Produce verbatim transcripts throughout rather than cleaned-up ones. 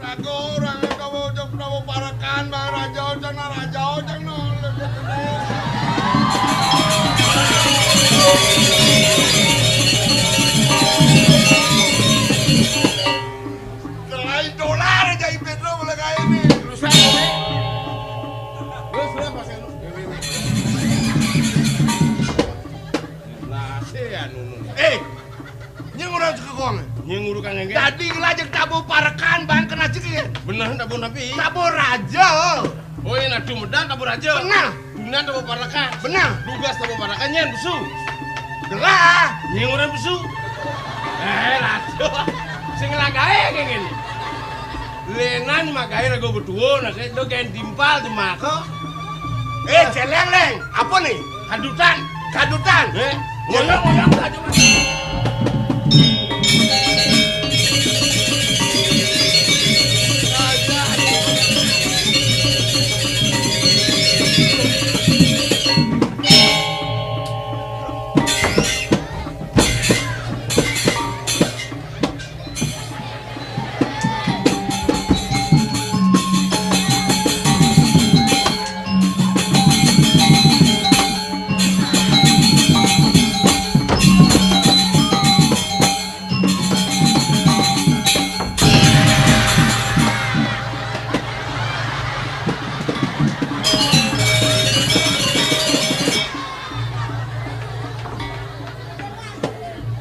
Raga orang kamu cek Prabu Parekan, Bang Raja, cek na Raja, cek na. Selain dolar aja, Ipin, lo boleh kayak ini. Terus apa, Nek? Terus, terus, Mas Eno. Lah, si anu, nu. Eh, nying orang cekekong. Nying urukan yang kayak. Tadi ngelajak tabu parekan, Bang, kena cekek. Bener, tabu napi? Tabu raja. Oh, iya, nah, dumedan tabu raja. Bener. Dunan tabu parekan. Bener. Dugas tabu parekan, nyen besu. Gelah. Nying orang besu. Eh, raja. Sing ngelagae kayak gini. Lenan magae raga betuwo, nah, saya do gen timpal di mako. Eh, celeng, Leng. Apa nih? Kadutan. Kadutan. Eh, ngoyong, ngoyong, aja, Mas.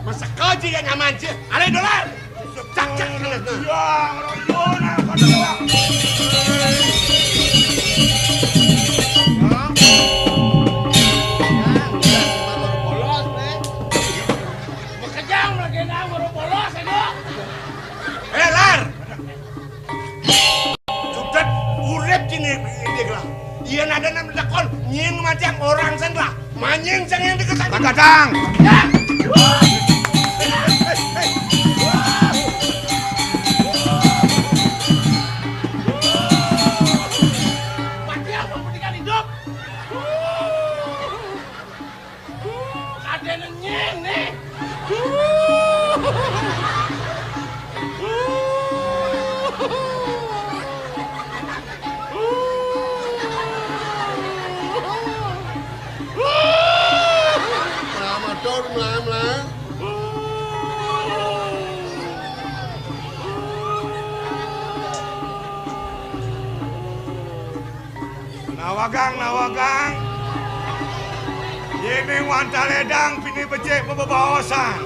Masa kaji yang nyaman sih? Ada dolar. Cak, cak, kena. Ya, kalau yo, nah, kau dah. Hah? Ya, udah, baru polos, eh. Bekejang lagi, nah, baru polos, aduh. Eh, Lar. Sudah urip sini, ini lah. Iya, ada enam lekon, nying macam orang sen lah. Manying sing yang diketang. Kadang. Ya. Mati apa pendidikan hidup? Ada nying nih. Melayu, matur, melayu, melayu. Nawagang, nawagang. Yene wanta ledang pini becik bebebaosan.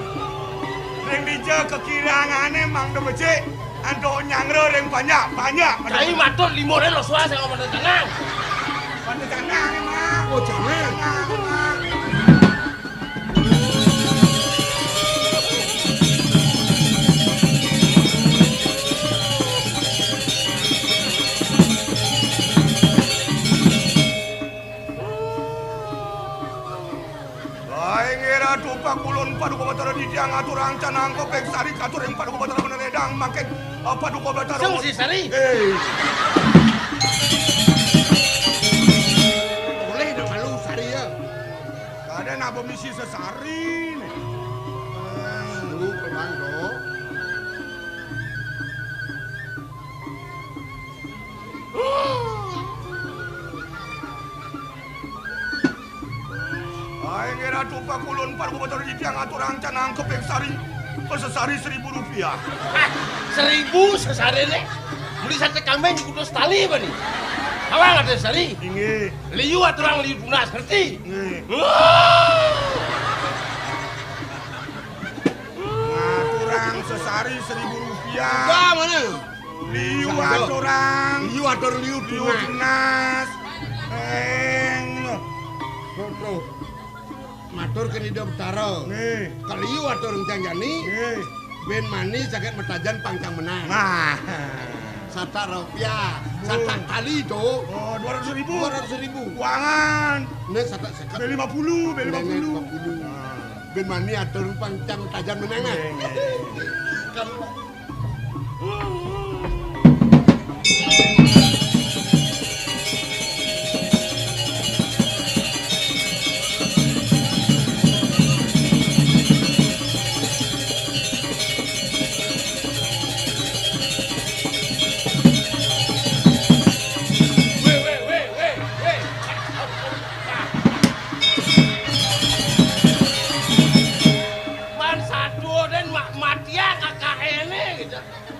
Ring dija kekirangane mangda becik. Antuk nyanggra ring panjak, panjak. Cai matur limo ring loswa sing ngomong tenang. Pada tenang, Mak. Oh, jangan. Tenang, Mak. Inggih Ratu Pakulun Paduka Batara Didya ngaturang canang kopek sari katur ring Paduka Batara Menedang mangkin, eh, Paduka Batara. Sing si sari. Eh. Boleh dong malu sari ya. Kadén apa misi sesari nih. Lu kemang dong. Ai, ngira tupak ulun parupa batur ditiang aturang canang keping sari. Sesari seribu rupiah. Hah, seribu sesarine? Beli sate kambing di Kutus Tali apa nih? Awang ada sari? Inggih. Liu aturang liu tunas, ngerti? Inggih. Wah. Ngaturang sesari seribu rupiah. Coba mana? Liu aturang. Liu atur liu tunas. Tunas. Eng. Tuh, tuh. Matur ke Ida Betara. Nggih. Kaliu atur encang jani. Nggih. Bin mani saged matajan pangcang menang. Nah. Satak rupiah. Satak kali to. Oh, dua ratus ribu. Dua ratus ribu. Kuangan. Nek satak seket. B lima puluh, B lima puluh. Nek lima puluh. Nah. Bin mani atur pangcang matajan menang, nah. Nggih, nggih. Kan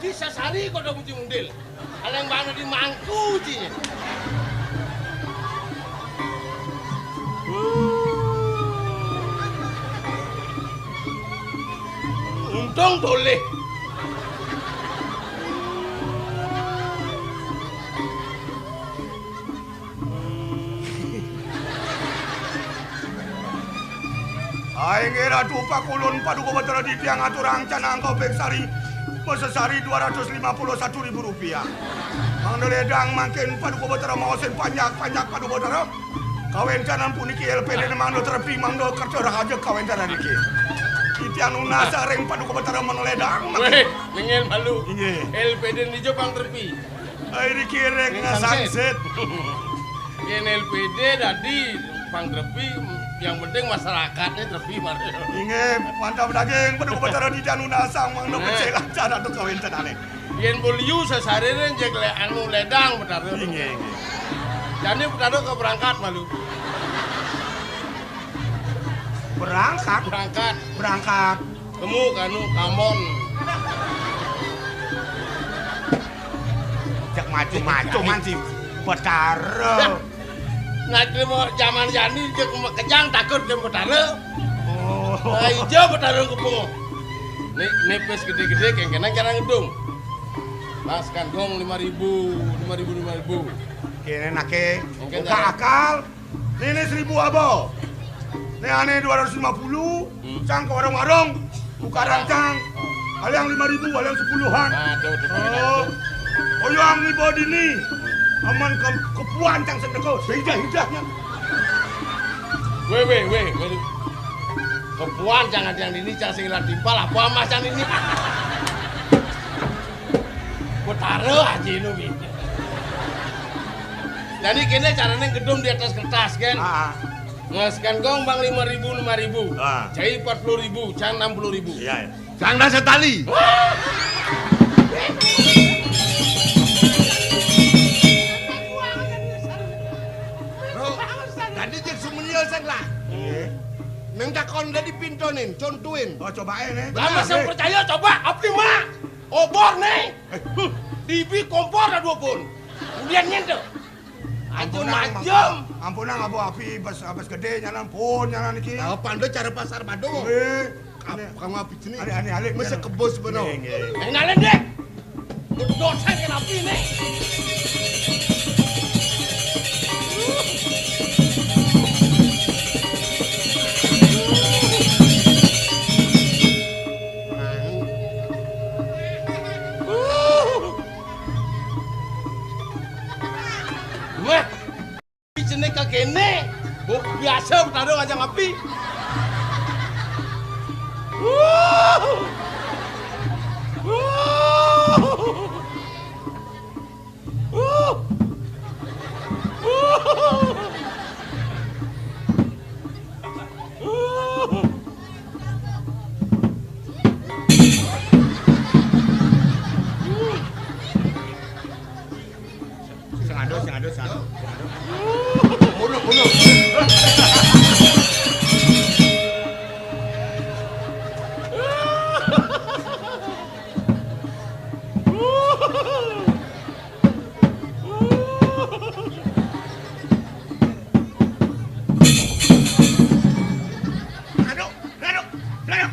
Ci sasari kok udah kunci mundil. Aleng bana di mangku cinya. Untung toleh. Inggih Ratu Pakulun, Paduka Batara titiang aturang canang kapeksari, masesari dua ratus lima puluh satu ribu rupiah. Mangda ledang mangkin Paduka Batara maosin panjak-panjak Paduka Batara. Kawentenan puniki L P D mangda trepi, mangda kerta rahaja kawentenan niki. Titiang nunas ring Paduka Batara mangda ledang mangkin. Wéh, nengel malu. Inggih. L P D dija pang trepi. Ai, dikiring sangsit. Yén L P D dadi pang trepi, yang penting masyarakatnya trepi, Mar. Inggih, mantap daging, Paduka Batara titiang nunasang mangda becik lancar antuk kawentenané. Yén beliu sasarine jeg le-, anu ledang, Betara. Inggih, inggih. Jani Betara keberangkat malu. Berangkat? Berangkat. Berangkat. Temu kanu kamon. Cek maju-maju man si Betara. Nah, nah, jaman jani cek makejang takut ke Betara. Oh. Nah, ija Betara kepunguh. Ni, nipis gedé-gedé kéngkénang cara ngedung. Mas kan gong lima ribu, lima ribu, lima ribu. Kéné naké. Kéngkén buka cara akal. Né, né seribu aba. Né ané dua ratus lima puluh, hmm, cang ka warung-warung, tukaran cang. Aliang lima ribu, aliang sepuluhan. Aduh, aduh, aduh. Oh. Oyang ni bawa dini. Aman ke, kepuan cang sedekah. Hidah-hidahnya. Wéh, wéh, wéh, wéh. Kepuan cang adiang dini, cang sing ilat timpal, apa amas cang dini? Betara aja lu gitu. Jadi kéné carané ngedum di atas kertas, kan? Ah, ah. Ngaskan gong bang lima ribu, lima ribu. Ah. Cai empat puluh ribu, cang enam puluh ribu. Iya, iya. Cang dah setali. Bro, tadi cek sumenya sang lah. Iya. Nang takon dadi pintonin, contuin. Oh, cobain, eh. Lah, mas yang percaya, coba, api, Mak? Obor, nih. Eh. Huh, dibi kompor dah dua pun. Kemudian nyentuh. Ampun, Ang, ampun, Ang, ampun, Ang, abu api bas, bas gedé nyanan pun nyanan niki. Nah, panda cara pasar Badung. Nggih. Ap-, kamu api jenis? Ané, ané, ané. Mesti kebos bener. Nggih, nggih. Yang nalen deh. Dosa kan api nih. Wah, jenenge kakéné. Bu, biasa Betara ngajak api. Sing ado, sing ado, sing ado, sing ado. Mundur, mundur. Aduh, aduh, aduh.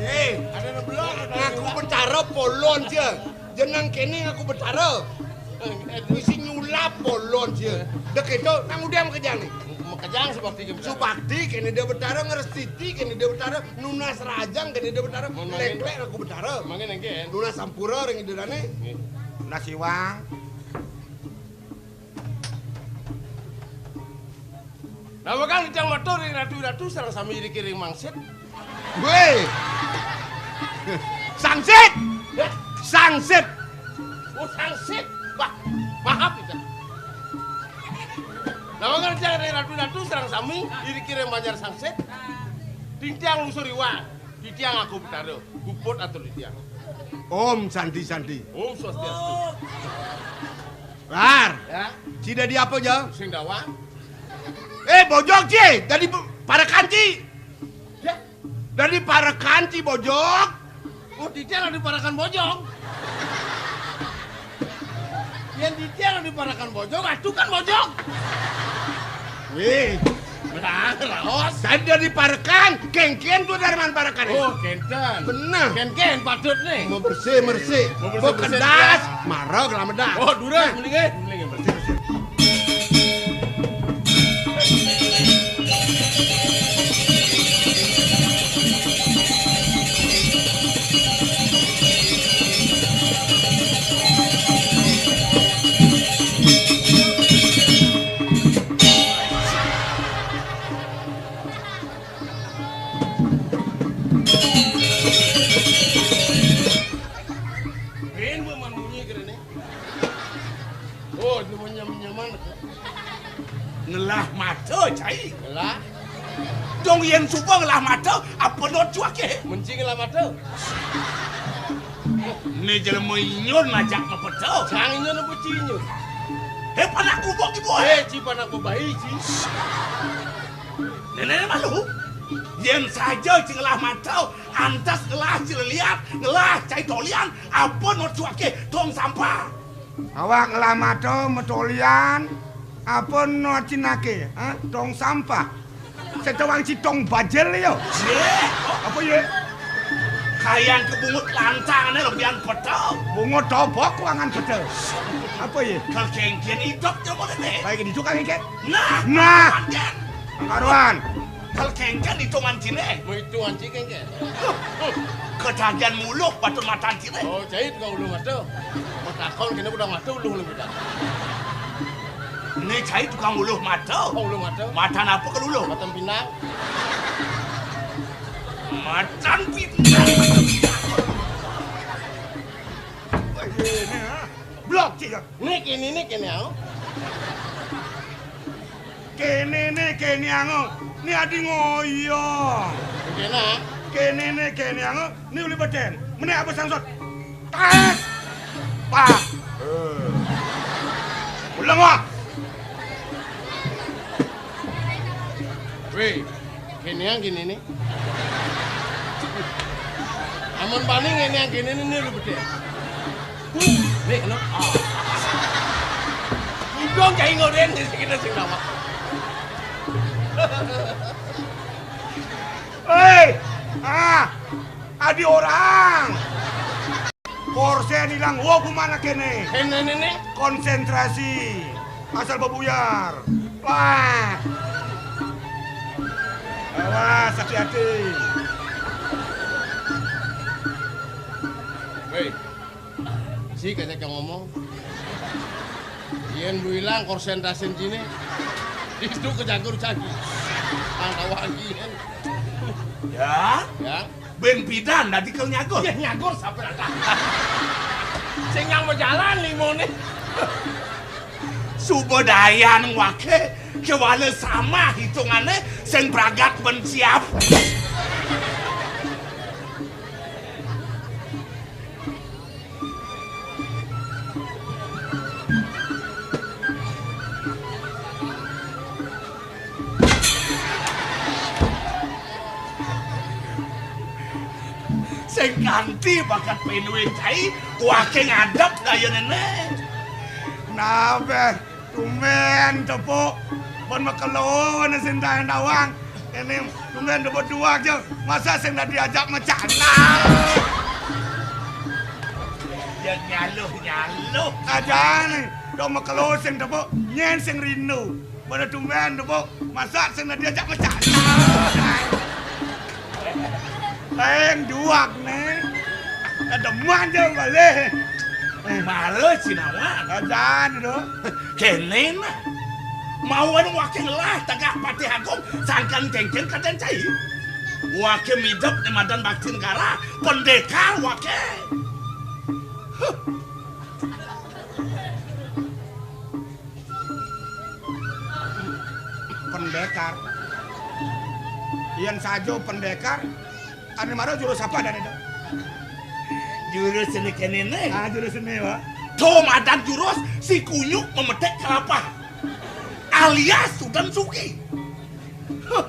Eh, ngaku Betara polon sia. Jeneng kéné ngaku Betara. Misi nyulap polon sia. Dek itu nang udah makejang nih. Makejang subakti ké Betara. Subakti kéné dia Betara, ngrestiti kéné dia Betara, nunas rahajang kéné dia Betara. Mun mangkin, léklék ngaku Betara. Mangkin engké. Nunas sampura ring idénané. Nggih. Nunas iwang. Nah, mangkin titiang matur ring ratu-ratu sareng sami iriki ring mangsit. Wéh. Sangsit. Hah? Sangsit. Oh, sangsit. Wah, maaf, Ida. Nah, mangkin titiang ring ratu-ratu sareng sami iriki ring banjar sangsit. Titiang lungsur iwang. Titiang ngaku Betara. Puput atur titiang. Om Santi Santi. Om Swastiastu. Lar. Ya. Ci dadi apa, Jal? Sing dawang. Eh, bojog, ci. Dadi bu-, Parekan, Ci. Ya. Dadi parekan, Ci, bojog. Oh, titiang dadi parekan bojog. Yén titiang dadi parekan bojog, atuh kan bojog. Wih. Nah, raos. Tadi dadi parekan, kénkén tuh dari mana parekan? Oh, kénten. Bener. Kénkén patut nih. Mau bersih, bersih. Mau bersih, mau bersih, kedas, ya. Mareg lamedas. Oh, durus, mending, eh. Mending bersih, bersih. Rin, bu, man munyi kene. Oh, itu mah nyam-nyaman. Ngelah mata, cai. Ngelah. Dong yén suba ngelah mata, apa not cuake? Menci ngelah mata. Né jelema inyun ngajak mapeta. Cang inyun apa ci inyun? Hé, panak gubuk ibu, hé. Hé, ci panak bebayi, ci. Nenek malu. Yén saja ci ngelah mata, antas ngelah ci leliat, ngelah cai tolian, apa not cuake tong sampah. Awak ngelah mata matolian, apa not cinake, ha? Tong sampah. Setawang ci tong bajil ya. Yé. Apa yé? Kayan ke bungut lantang né lebihan peta. Bungut tobok wangan peta. Apa yé? Kal kénkén idep nyawa né. Baik, ditu kan kénkén? Nah, nah. Karuan. Kal kénkén itungan ciné. Mau itungan ci kénkén. Ketagihan muluh batur matan ciné. Oh, cai tukang uluh mata. Matakon kéné udah mata uluh lu kita. Né cai tukang uluh mata. Oh, uluh mata. Matan apa kal uluh? Matan pinang. Matan pinang. Ini, ha? Blok, ci, ya. Né kéné, né kéné, oh. Kéné né kéné ango, né adi ngoyo. Kéné. Kéné né kéné ango, né uli beden. Mené apa sangsot? Tes. Pak. Ulang, wah. Wéh, kéné yang kéné né. Amun bani kéné yang kéné né, né uli beden. Nih, kena. Ah. Udong cai ngoden di sini sing nama. Hei, ah, adi orang. Korsen hilang, wo, gimana kéné? Kéné, né, né. Konsentrasi. Asal bebuyar. Wah. Awas, hati-hati. Wéh. Ci, kacang ngomong. Yén bu ilang konsentrasin ciné. Itu kejagur cagi. Ang tawa lagi kan. Ya. Ya. Bén pidan dadi kal nyagur. Ya nyagur sampai ada. Sing yang berjalan limoné. Suba dayan waké, kéwala sama hitungané, sing pragat bén siap. Sing kanti bakat pinuin cai, waké ngadep daya nené. Nabe, tumbén tepuk, pon makelo né sing tawang. Ini tumbén debut dua aja, masa sing dah diajak macana. Ya nyaluh, nyaluh. Aja nih, dong makelo sing tepuk, nyén sing rindu. Pada tumbén tepuk, masa sing dah diajak macana. Lain duak né. Ada manja balik. Malah cinawan. Aja nih, dong. Kéné nah. Mawan waké ngelah tegak Patih Agung, sangkan kénkén kadén cai. Waké midep né madan bakti negara, pendekar waké. Huh. Pendekar. Yén saja pendekar, ané mara jurus apa dan itu? Jurus seni kéné né. Ah, jurus seni, Pak. To madan jurus si kunyuk memetik kelapa. Alias Sudan Suki. Huh.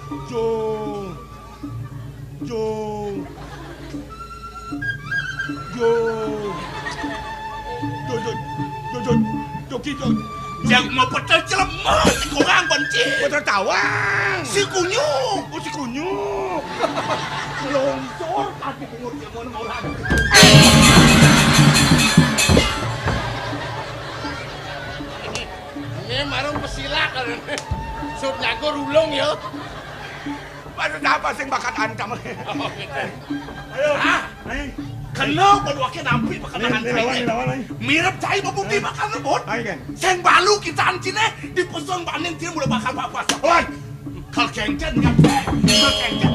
Jo. Jo. Jo. Jo, jo, jo, jo, jo, ki, jo. Yang mau pecel celemek, si kurang benci. Pecel tawang. Si kunyuk. Oh, si kunyuk. Longsor kaki bungut yang mau orang. Ini marung pesilak kan. Sut nyago rulung ya. Maksud apa sing bakat ancam? Oh, gitu. Ayo. Hah? Ayo. Kena pada wakil nampi bakat ancam. Lawan, lawan, ayo. Mirip cai bumbu bakal rebut. Ayo, kan. Sing balu kita ancine dipesong banding dia mulai bakal papas. Oi. Kal kencen ya. Kal kencen.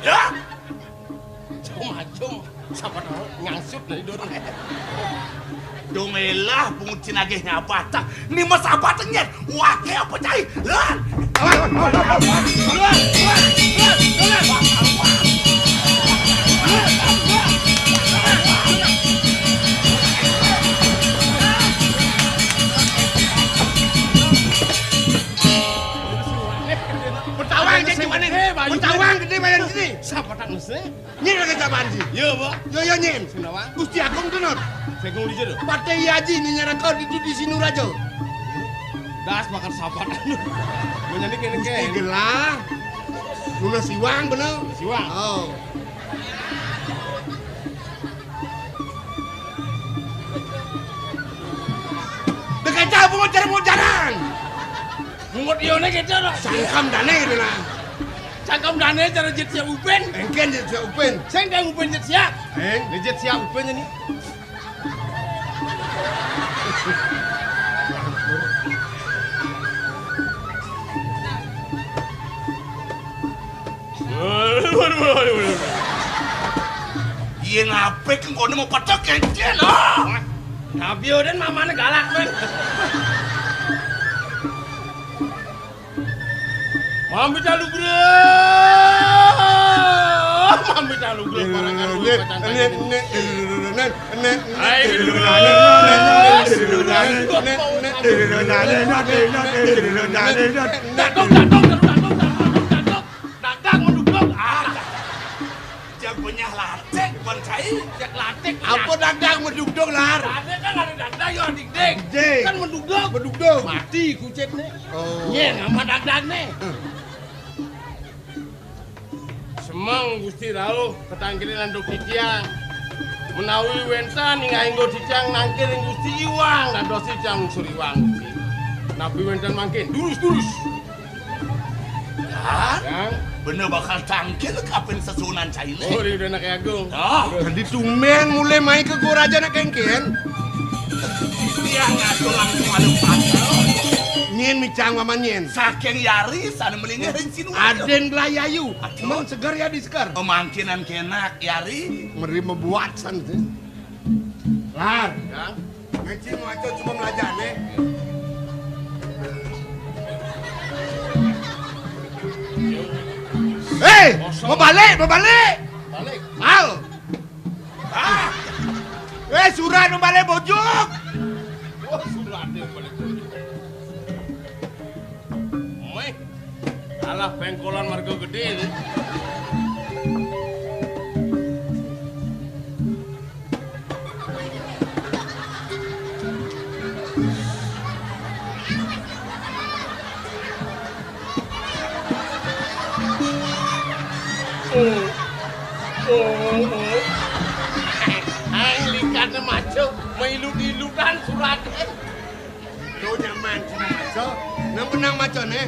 Ya. Jom, jom. Sapa tahu ngangsut dari dulu. Dong elah, pungut cinagih ngapa tak? Ni mas apa tenyet? Wake apa cai? Lan. Lan, lan, lan, lan, lan, lan, lan. Betawang jadi mana? Betawang gede mana sini? Sapa tak mesti? Nyén raga jaban sih. Iya, Pak. Yo, yo, nyén. Sing nawang. Gusti Agung Denur. Sing Agung Lijo. Patih Haji ni nyaraka di, di Sinuraja. Das bakal sahabat anu. Menyani kene Gusti ke. Gelah. Guna siwang bener. Siwang. Oh. Dekat jauh mau jarang mau jarang. Mungut iyone gitu, no. Sangkam dane gitu, nah. Sangkam dane cara jet siap upen. Engken jet siap upen. Sing kang upen jet siap. Eng. Ni jet siap upen ini. Waduh, waduh, waduh, waduh. Yen apik engkone mau pecek kencen, oh. Tapi udah mamane galak, men. Mambi talu, Bro. Mambi talu, Bro. Para karo pacan tadi. Ayo, Bro. Datuk, datuk, datuk, datuk, datuk, datuk. Datuk mendukung. Ah. Jagonya latik, bukan cai. Jak latik. Apa dadak mendukung, Lar? Ada kan ada dadak, yo, dik-dik. Dik. Kan mendukung. Mendukung. Mati kucit nih. Oh. Nyén sama dadak nih. Hmm. Semeng Gusti Rauh, ketangkilin anduk titiang. Menawi wénten ingkang inggo titiang nangkil ing Gusti iwang, dados titiang unsur iwang, Gusti. Napi wénten mangkin? Durus, durus. Yang? Yang? Bener bakal tangkil kapin sesuunan caine. Oh, dia udah anak agung. Ah. Dadi tumben mulai main ke Goraja nak kengken. Dia ngatur langsung ada pasal. Nyén micang paman nyén. Saking yari, sana melingin sini. Aden Blayayu. Aduh. Emang segar ya di segar? Pemangkinan kenak, yari. Meri membuat san sih. Lar. Ya. Ngecil maco cuma melajane. Hei, mau balik, mau balik. Balik. Mal. Ah. Eh, surat mau balik bojuk. Oh, surat dia balik bojuk. Meh. Alah pengkolan marga gedé ini. Oh, oh, oh. Aing likatnya maco, mailut-ilutan suratnya. Tuh nyaman, cuma maco. Nang benang maco, nih.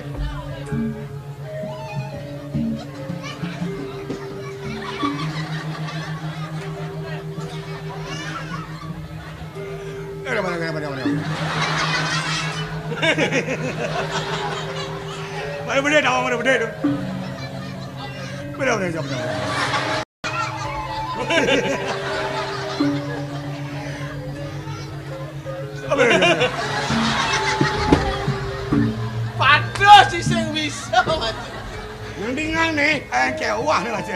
Mana benda tahu mana benda tu? Benda benda siapa tahu? Apa benda siapa? Paduh, si sing bisa. Yang bingung nih, eh, kewah nih, Mas.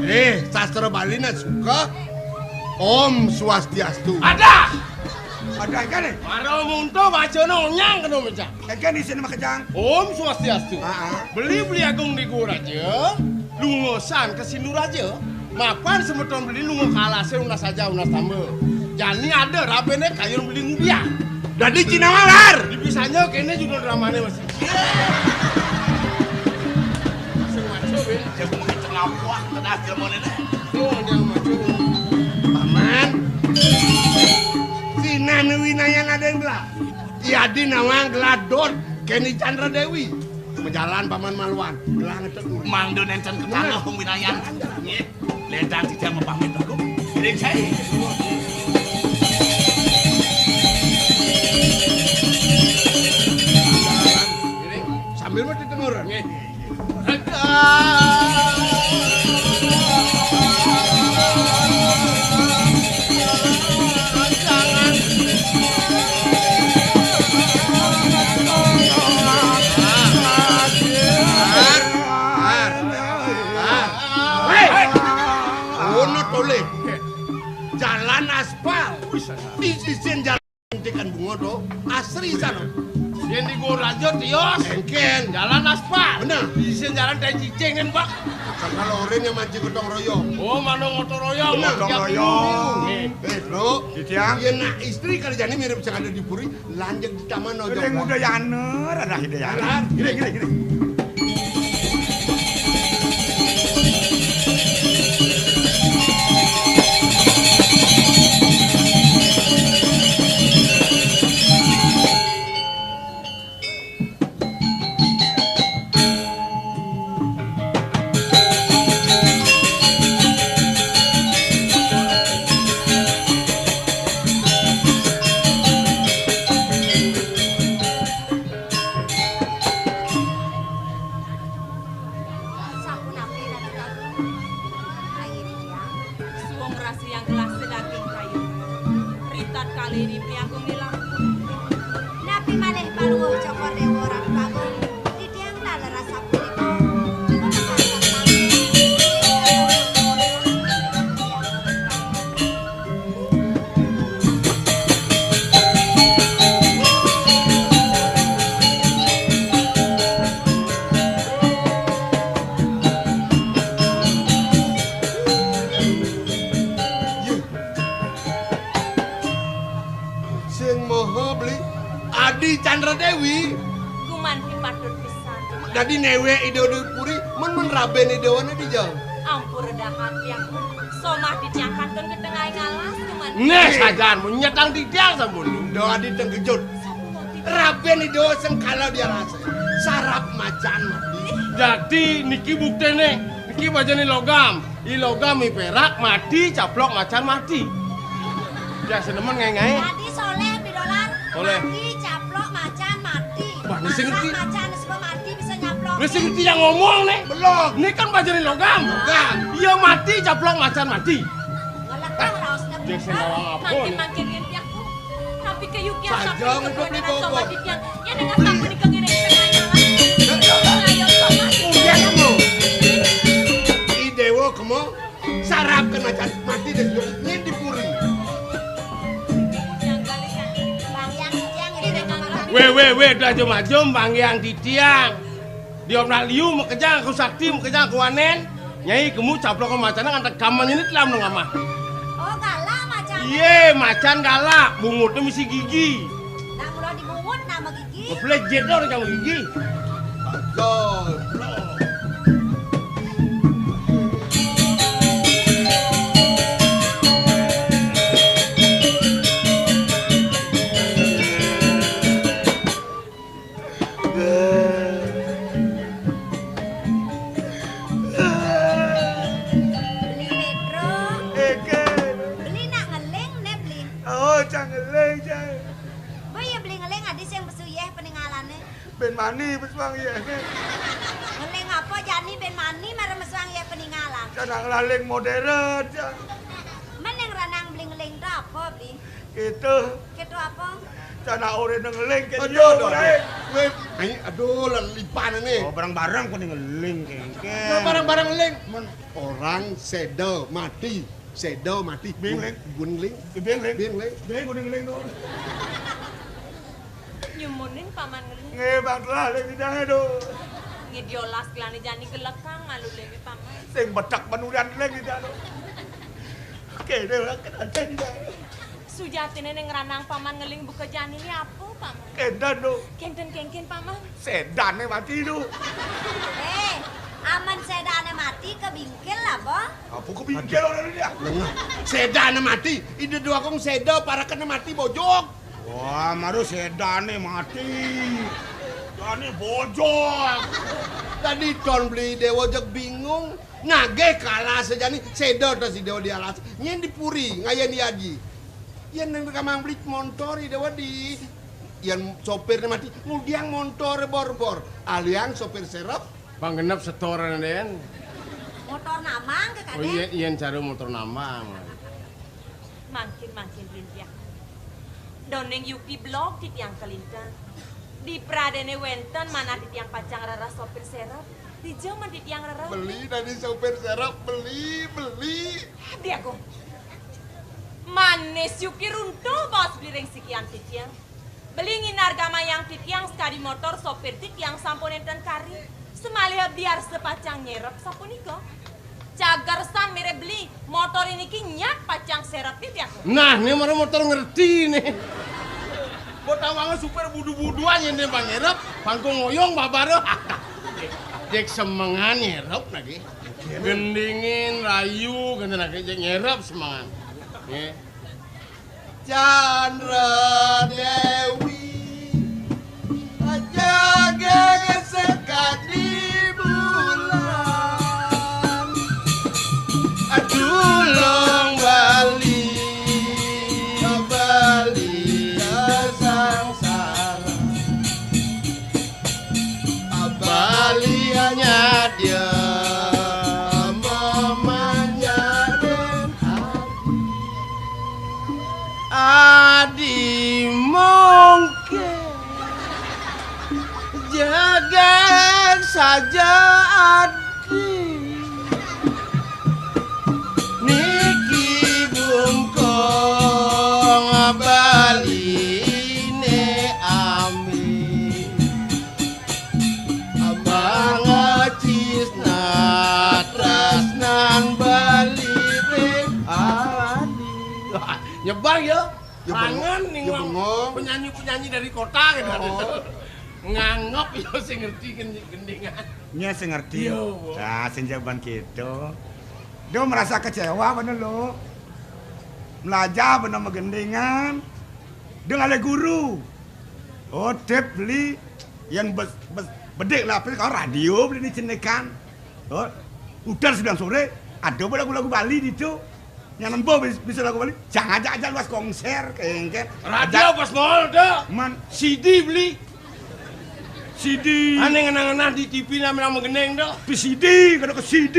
Eh, sastra Bali nah suka Om Swastiastu. Ada. Ada engkén né? Para munto bacana onyang kena mecah. Engkén isin makejang. Om Swastiastu. Aa. Beli-beli agung di Gua Raja, lunga san ka Sinduraja. Mapan semeton beli lunga ka alase unas aja unas tamba. Jani ada rabene kayun beli ngudiang. Dadi cina malar. Dipisahnya kene judul dramane masih. Sing maco, Bin. Jago makan cengapuak, kena aja mau nenek. Oh, jangan maco. Paman. Sinan winayan ada yang belah. Yadi nawang gelah dot Keni Chandra Dewi. Majalan Paman maluan. Gelah ngetet dulu. Mangdo nenten ke tanah pemwinayan. Nggih. Lentang tidak mau pamit aku. Ini saya. Sambil mau ditengur. Nggih. Ono tolih. Jalan aspal. Di sisi jalan. Entikan bunga to, asri sana. Yen di Gua Raja tios. Engkén. Jalan aspal. Bener. Isin jalan tai cicing kan, Pak. Sama loreng yang mancing gotong royong. Oh, mano gotong royong. Bener. Gotong royong. Nggih. Eh, Bro. Titiang. Yen nak istri kali jani mirip sing ada di puri, lanjut di taman ojo. Ring Udayana, rada Hidayana. Jalan. Gini, gini, gini. Sapunapi Ratu Agung? Ayi titiang. Suwung rasa yang gelas sedaging kayu. Ritat kali ini priagung di lampung. Napi malih paluh Cokor Dewa Ratu Agung? Titiang taler rasa punika. Cukup masalah. Sing maha beli Adi Chandra Dewi. Gumanti patut pisan. Dadi newek Ida di puri, men, men raben Idawane dija. Ampura dahat tiang. Somah titiang kantun ka tengahing alas, gumanti. Neh, sajan, mun nyetang titiang sampun. Ida adi tengkejut. Sampun, gumanti. Raben Ida sengkala di alase. Sarap macan mati. Dadi niki buktene, niki bajane logam. I logam, i perak, mati, caplok, macan, mati. Ya, senemen ngae-ngae. Dadi soleh, Bidolan. Soleh. Mati, caplok, macan, mati. Wah, ini sing ngerti. Macan, macan, sebab mati bisa nyaplok. Ini sing ngerti yang ngomong, nih. Belum. Ini kan bajane logam. Logam. Iya, mati, caplok, macan, mati. Ngelekang raos. Dia sing ngomong apa, nih? Makin, makin ngerti aku. Tapi ke Yuki saja aku ngumpul di bawah. Sama Dikyang. Ya, dengan sapu di kengene di tengah jalan. Ayo, sama. Udah, kamu. I Dewa, kamu. Sarap kena cat mati deh, ini di puri. Weh, weh, weh, dah jom-jom, Bang Yang Titiang. Di Om Nak Liu, makejang aku sakti, makejang aku wanen. Nyai, kemu caplok macan ngantek kaman ini telam nang amah. Oh, galak macan. Iye, macan galak, bungutnya misi gigi. Nak mula dibungut, nama gigi. Ngeplejit dong, kamu gigi. Goblok. Beli Pedro. Eke. Beli nak ngeling, ne beli. Oh, cang ngeling, cang. Boy, ya beli ngeling, adi sing pesu yeh peningalane. Ben mani pesuang yeh. Ngeling apa jani ben mani marang mesuang yeh peningalan. Cara ngelaling modern, cang. Men yang ranang beli ngeling tu apa, beli? Gitu. Gitu apa? Cara orang ngeling ke. Aduh, dia, aduh, orang. Aduh. Weh, ai, aduh, lelipan ini. Oh, barang-barang kok ngeling, kengke. Ya, barang-barang ngeling. Men, orang seda mati. Séda mati. Bing, Ling. Gun Ling. Bing, Ling. Bing, Ling. Bing, Gun Ling to. Nyumunin Paman Ngeling. Nggih, Bang Telah, Ling, Ida to. Nggih, diolas gelane jani gelekang malu Ling, Paman. Sing betek menuran, Ling, Ida to. Kéné lah, kéné Ida. Sujatiné ning ranang Paman Ngeling buka jani apa, Paman? Kénten to. Kénten kéngkén, Paman. Sédané mati to. Eh, amen sédané mati, kebingkil apa? Apa kebingkil ora dia? Lengah. Sédané mati, Ida Déwa Agung séda, parekené mati bojog. Wah, maru sédané mati. Jani bojog. Dadi ton beli Déwa jeg bingung. Nagih kalas jani séda ta si Déwa di alas. Nyén di puri, ngayen di aji. Yén nang kamang beli montor Ida Déwa di. Yén sopirné mati, ngudiang montoré bor-bor. Aliang sopir serep. Pang genep setoran, Den. Motor namang ke, Kadén? Oh, iya, iya, cara motor namang. Mangkin, mangkin, Rintiah. Doning yuki blog titiang kelinten. Di pradéné wénten manah titiang pacang rereh sopir serep. Dija men titiang rereh. Beli dadi sopir serep, beli, beli. Diago. Manis yuki runtuh baos beli ring sikian titiang. Beli nginargamayang titiang sakadi motor sopir titiang sampun énten kari. Samaliha biarsa pacang nyerep sapunika. Cagersan mirib beli, motor niki nyat pacang serep titiang. Nah, né mara motor ngerti né. Mbok tawanga supir budu-buduan yén dia panyerep, pangkung ngoyong babara. Jek semengan nyerep lagi. Gendingin, rayu, kénten lagi, jek nyerep semengan. Nggih. Candra Dewi, jaga sekadi bulan. Adulung Bali, Bali sangsara. Bali nyadya mamanjarin adi. Adi mongke jagat saja adi. Niki bungkong Baliné ambi. Abang cisna tresnan Bali ring adi. Wah, nyebar ya. Ya, rangan bengong. Ning ya, bengong. Penyanyi-penyanyi dari kota gitu. Oh. Nganggep ya sing ngerti gen-, gendingan. Nya sing ngerti. Iya, Bu. Nah, sing jawaban gitu. Dia merasa kecewa bener lo. Melajah bener magendingan. Dia ngalih guru. Oh, tip beli yang bes, bes, bedik lah, apa kalau radio beli ini cenikan. Oh, udah sembilan sore, ada apa lagu-lagu Bali di itu. Yang nembo bis-, bisa lagu Bali, jangan ajak-ajak luas konser, kengken. Radio ajak pas mall, dah. Man, C D beli. C D. Aneh ngenang-ngenang di T V nama-nama geneng, dah. P C D, kada ke C D.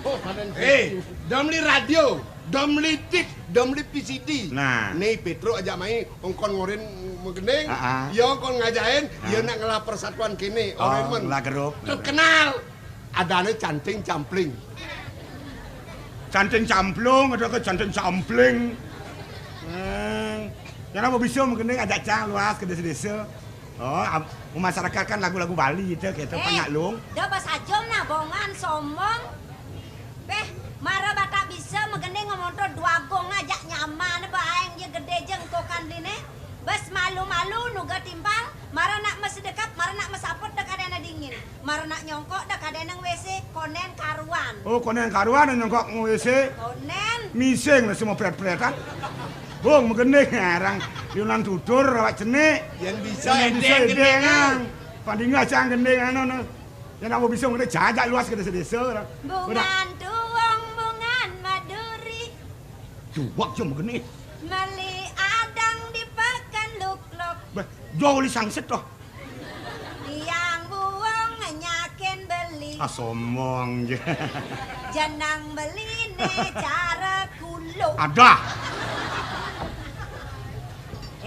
Oh, kadén. Eh, dah beli radio. Dom litik, dom li P C D. Nah. Né Pétro ajak mai, ongkon ngorin magending, ah, ah, ya ongkon ngajain, ah, ya nak ngelah persatuan kéné, oh, orang men. Ngelah grup. Terkenal. Adané canting campling. Canting camplung, ada ke canting campling. Hmm. Yang apa bisa magending ajak cang luas ke desa-desa. Oh, am-, memasyarakatkan lagu-lagu Bali gitu, gitu, eh, panyak lung. Dah bas ajom nah, bongan, sombong. Béh, mara batak bisa magending ngemontor dua gong ajak nyaman, baeng je gedé jengkokan dine. Bas malu-malu nuga timpal, mara nak mesedekap, mara nak mesaput dah kadéna dingin. Mara nak nyongkok dah kadéna W C, konen karuan. Oh, konen karuan nyongkok W C. Konen. Mising lah semua pret-pretan. Bung, magending, orang Yunan tutur, awak cenik. Yang bisa yang bisa édéng, édéng, gendingan. Pandinga cang gending, anu, anu. Yang nak bisa magending, jajak luas ke desa-desa, orang. Bungan tuwung, bungan maduri. Juwak je magending. Meli adang di Pekan Lukluk. Bah, jauh li sangset toh. Tiang buwung nyakin beli. Ah, sombong je. Jeneng beliné cara kuluk. Ada.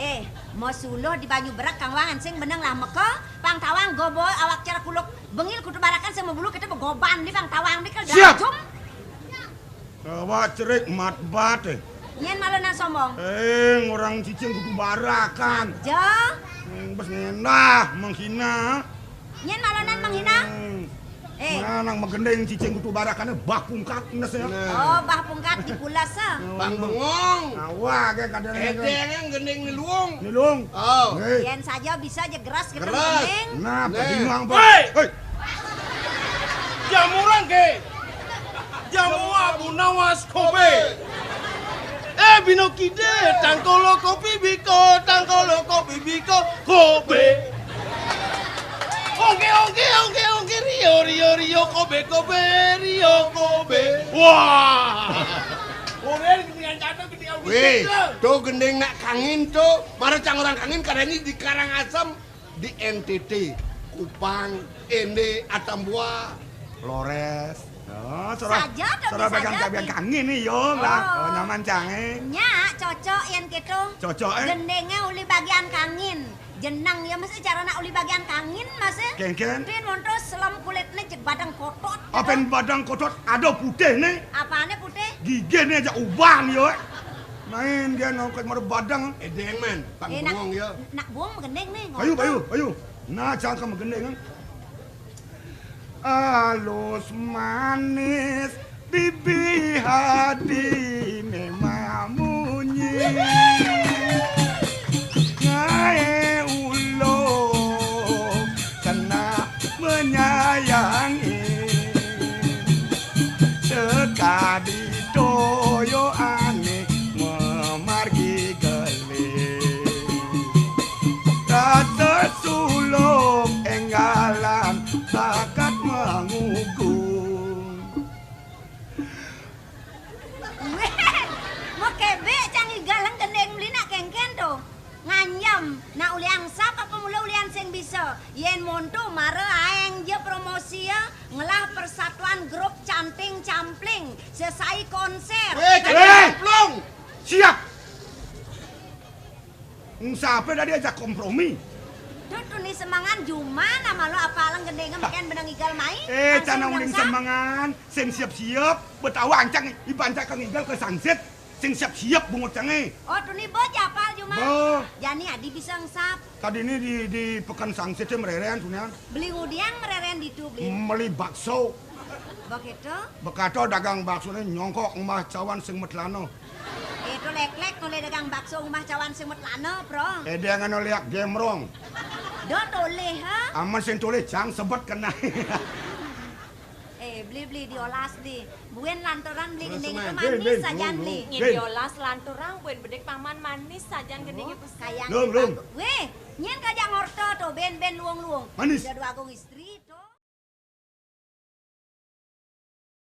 Eh, mau suluh di banyu berak kang wangan sing beneng lah meka, pang tawang gobo awak cara kuluk. Bengil kudu barakan sama bulu kita begoban di pang tawang di kel. Siap. Jum. Awak cerik mat bat, eh. Nyén malonan sombong. Eh, orang cicing kudu barakan. Ja. Hmm, bes ngendah, menghina. Nyén malonan menghina. Hmm. Eh. Mana nang megending cicing kudu barakan, bah pungkat nes ya. Nah. Oh, bah pungkat di pulas, ah. Bang bengong. Awak, kayak kadang. Edeng yang gending ni luung. Ni luung. Oh. Eh. Yén saja bisa aja geras kita. Geras. Megending. Nah, nah. Tadi nuang, Pak. Hei! Hei! Jamu rangke. Jamu abu nawas kobe. Eh, bino kide, tangkolo kopi biko, tangkolo kopi biko, kobe. Ongke, ongke, ongke, ongke, rio, rio, rio, kobe, kobe, rio, kobe. Wah. Orang dengan kata gede. Weh, tuh gending nak kangin tuh. Mara cang orang kangin kadang ini di Karangasem, di N T T, Kupang, Ende, Atambua, Flores. Oh, saudara, saja dong, saudara saja, bagian, bagian kangin nih, yo lah. Oh. Oh, nyaman cang, eh. Nya, cocok yén kéto. Cocok, eh. Gendingnya uli bagian kangin. Jenang ya, masih cara nak uli bagian kangin, masih. Kénkén. Tin monto selem kulitnya cek badang kotot. Apen badang kotot, ada putih nih. Apaannya putih? Gigihnya aja uban, yo. Main dia ngongkot mara badang. Edeng, men. Pang bengong, ya. Nak buang megending nih. Ayo, ayo, ayo. Nah, cangkem megending, kan? Alus manis bibi hati memang munyi. Ngae ulo kena menyayangi. Sekadi toyo ane memargi gelih. Rasa suluk enggalan bakat mengugung. Weh, mau kebek cang igal gending beli nak kénkén tuh. Nganjem, nak ulian sap apa mula ulian sing bisa. Yén monto mara aeng je promosi ya, ngelah persatuan grup canting campling, sesai konser. Weh, canting campling. Siap. Sapa tadi ajak kompromi? Tuh, tuni semengan, juma nama lo apa alang gendinga meken benang igal mai. Eh, langsung cana uling semengan, sing siap-siap, betawa ancang, ibancak kang igal ke sangsit, sing siap-siap bungut cange. Oh, tuni bo japal juma. Bo. Jani adi bisa engsap. Tadi ini di, di pekan sangsit ya mererean tunian. Beli ngudiang mererean ditu beli. Meli bakso. Begitu? Bekato dagang bakso ini nyongkok ngumah cawan sing metlano. Itu lek-lek noleh dagang bakso ngumah cawan sing metlano, bro. Eh, dia ngano liak gemrong. Do toleh, ha? Aman sing toleh, cang sebet kena. Eh, beli-beli diolas di. Buen lanturan beli gending itu manis sajan beli. Nyen diolas lanturan buen bedik paman manis sajan gending itu. Kayang lum, lum. Weh, nyen kajak ngorto tuh, ben-ben luung-luung. Manis. Jadu agung istri.